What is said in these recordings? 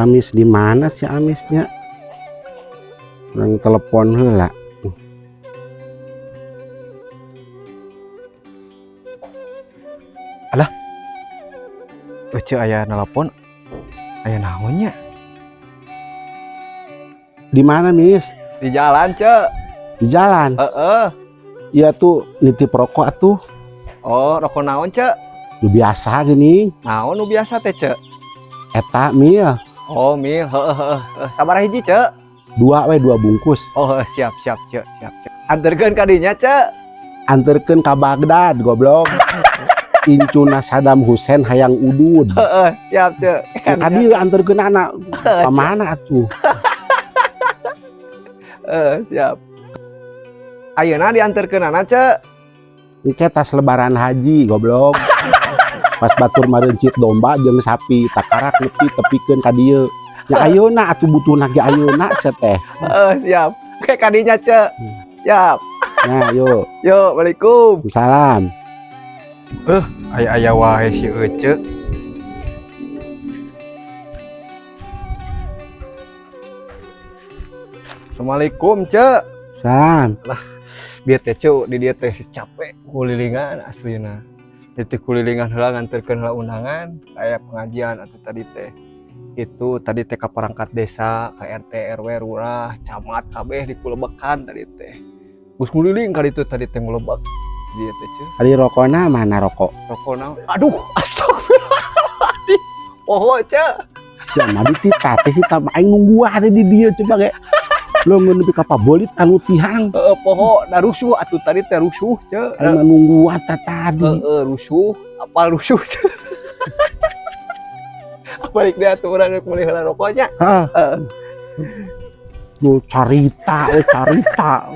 Amis di mana si Amisnya? Urang telepon heula. Alah. Ece aya nelpon. Aya naon nya? Di mana, Mis? Di jalan, Ce. Di jalan. Heeh. Iya tuh nitip rokok atuh. Oh, rokok naon, Ce? Nu biasa gini. Naon nu biasa teh, Ce? Eta mil. Oh, mil. Heeh, heeh. Heeh. Sabaraha hiji, Ce? Dua we, dua bungkus. Oh, heeh, siap, siap, Ce, siap, Ce. Anterkeun ka dinya, Ce. Anterkeun ka Baghdad, goblok. Incuna Saddam Hussein hayang udud. Heeh, siap, Ce. Ya, tadi anterkeun anak ka mana atuh? Heeh, siap. Ayeuna dianterkeunana, Ce. Engke tas lebaran haji, goblok. Pas batur mareuncit domba jeung sapi, takarak nepi tepikeun ka dieu. Ya ayeuna atuh butuhna ge ayeuna sia teh. Heeh, siap. Oke, ka dinya, Ce. Siap. Nah, yuk. Yo, Waalaikum. Salam. Aya-aya wae si Ece. Assalamualaikum, Ce. Salam. Biar teh, Ce, di dieu teh capek kulilingan aslina. Itu kulilingan heula nganterkeun heula undangan aya pengajian atau tadi teh. Itu tadi teh ka perangkat desa, ka RT, RW, lurah, camat kabeh dikulebekan tadi teh. Geus nguliling ka ditu tadi teh ngulebek. Dieu teh, Ce. Ari rokona mana rokok? Rokok naon? Aduh, astagfirullahaladzim. Poho, Ce. Sia mah dititah teh si tah aing nungguan ada di dieu coba ge. Lo ngeun nepi ka pabolit anu tihang. Heeh, poho, da rusuh atuh tadi teh rusuh, Ce. Aing mah nungguan tah tadi. Heeh, rusuh. Apa rusuh, Ce? Balik dia tuh urang rek meuli heula rokoknya. Heeh. Heeh. Lu carita, we carita.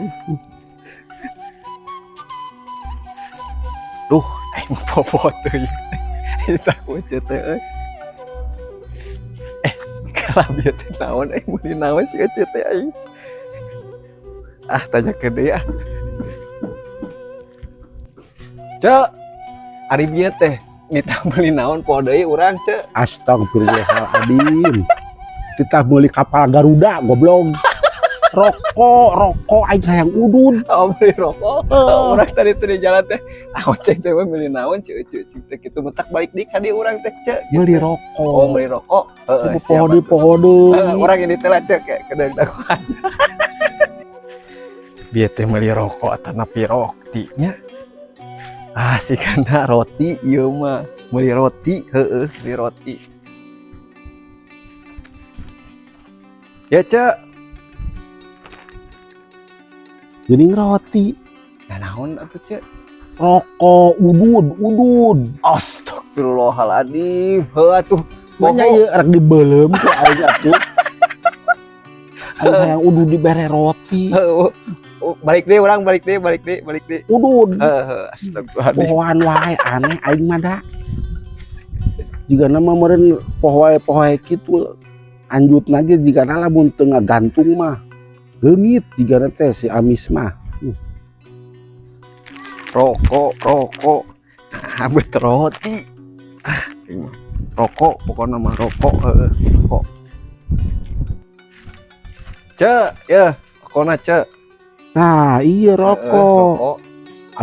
Duh, aing mah poho teuing. Eta ku Ece teh euy. Eh, kalah bieu teh naon aing meuli naon si Ece teh aing. Ah, tanya ke deui ah. Cek, ari bieu teh nitah meuli naon poho deui urang, Ce. Astagfirullahaladzim. Kita meuli kapal Garuda, goblok. Rokok, rokok aing hayang udud. Oh, beli rokok. Oh, urang tadi tuh di jalan teh. Ah, cek teh meuli naon si Ece cek teh kitu mentak balik deui ka dieu urang teh, Ce. Meuli rokok. Oh, meuli rokok. Heeh, Coba poho deui, poho deui. Heeh, urang ini teh lah, Cek, kayak kedeng dakwaan. Bieu teh meuli rokok atanapi roti nya. Ah, si kana roti ieu mah. Meuli roti, heeh, meuli roti. Ya, Cek. Geuning roti. Nah, naon atuh, Cek? Rokok udud, udud. Astagfirullahaladzim. Heuh atuh. Banyak ieu rek dibeuleum ku aing atuh. Aing hayang udud dibere roti. Heuh, oh, balik deh urang, balik deh, balik deh, balik deh. Udud. Heeh, astagfirullahaladzim. Pohoan wae aneh aing mah da. Jiga nama meureun pohoe-pohoe kitu anjutna ge jigana lamun teu ngagantung mah. Leungit jigana teh si Amis mah. Rokok, rokok. Ah, bet roti. Ah, ini mah. Rokok, pokoknya mah rokok, heeh, rokok. Cek, ya, rokokna, Cek. Nah, iya Heeh, rokok. rokok.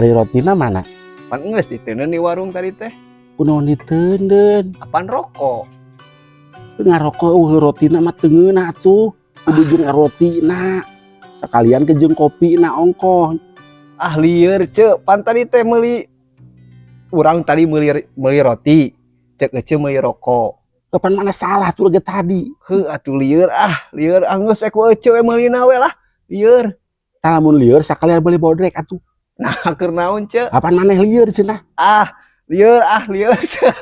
Ari rotina mana? Pan geus diteundeun di warung tadi teh. Kunaon diteundeun? Apaan rokok? Ngarokok eueuh rotina mah teu ngeunah atuh. Kudu jeung rotina. Sekalian ke jeung kopina ongkoh. Ah, lieur, Cek. Pan tadi teh meuli urang tadi meuli meuli roti. Cek Ece meuli rokok. Kapan mana salah tuh lagi tadi. Heuh atuh lieur ah, lieur ah geus we ku Ece we meulina we lah. Lieur. Tah lamun lieur sakalian meuli bodrek atuh. Nah, keur naon, Cek? Apaan maneh lieur cenah? Ah, lieur ah, lieur, Cek.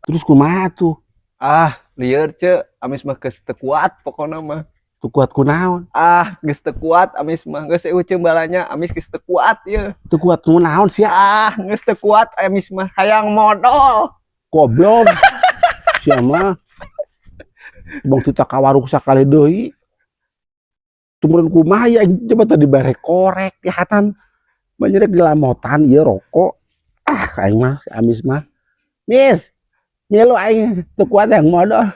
Terus kumaha tuh? Ah, lieur, Cek. Amis mah geus teu kuat pokona mah. Teu kuat kunaon? Ah, geus teu kuat amis mah. Geus eueuh balanya amis geus teu kuat ieu. Teu kuat kunaon sia? Ah, geus teu kuat amis mah hayang modol. Goblok. Sia mah. Bang tita ka warung sakali deui. Tumurun kumaha ya coba tadi bare korek lihatan. Banyerek di lamotan ieu rokok. Ah, aing mah si Amis mah. Mis, milu aing teu kuat yang modol.